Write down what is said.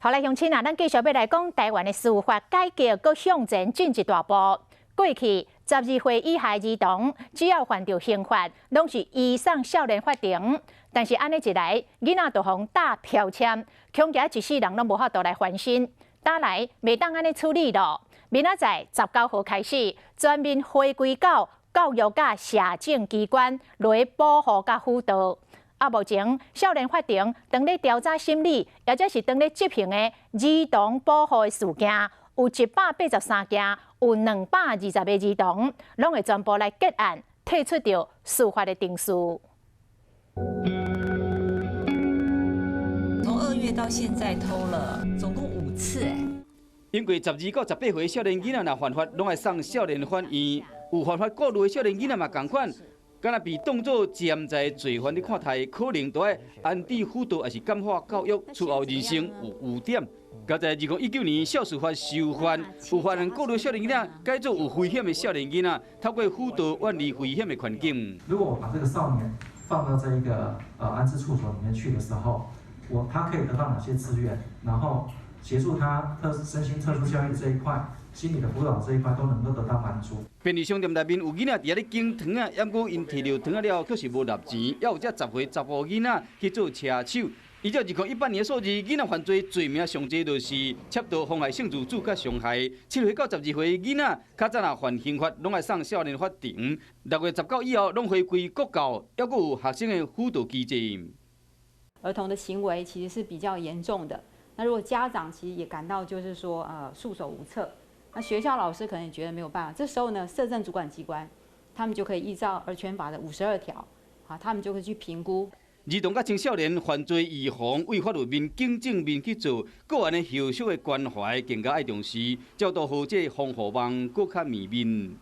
好來，鄉親啊，咱繼續欲來講臺灣的司法改革，閣向前進一大步。過去12歲以下兒童，只要犯著刑法，攏是移送少年法庭。但是按呢一來，囡仔就予打標籤，恐驚一世人攏無法度來翻身。打來袂當按呢處理囉。明仔載19號開始，全面回歸到教育佮社政機關來保護佮輔導。啊，目前少年法庭當咧調查審理，抑者是當咧執行的兒童保護的事件，有183件，有220個兒童，攏會全部來結案，退出著司法的程序。從2月到現在偷了總共五次，欸。因為12到18歲少年囡仔若犯法，攏愛送少年法院。有犯法顧慮的少年囡仔嘛仝款。敢若被當做潛在罪犯咧看待，可能都愛安置輔導，抑是感化教育，出後人生有污點。佮在2019年少司法修法，有犯案顧慮少年囡仔改做有危險的少年囡仔，透過輔導遠離危險的環境。如果我把這個少年放到這一個安置處所裡面去的時候，他可以得到哪些資源，然後協助他身心特殊教育這一塊，心理的輔導這一塊都能夠得到滿足。便利商店內面有囡仔佇遐咧揀糖仔，毋過𪜶提著糖仔了後，卻是無納錢。猶有這10歲查埔囡仔去做車手。依照2018年的數字，囡仔犯罪罪名上濟就是竊盜、妨害性自主佮傷害。7歲到12歲囡仔，較早若犯刑法，攏愛送少年法庭。6月19以後，攏回歸國教，猶閣有學生的輔導機制。兒童的行為其實是比較嚴重的。那如果家長其實也感到就是說，束手無策，那學校老師可能也覺得沒有辦法。這時候呢，社政主管機關，他們就可以依照兒權法的52條，啊，他們就會去評估。兒童佮青少年犯罪預防，對法律面、警政面去做，個案的後續的關懷更加愛重視，才會予這防護網閣較綿密。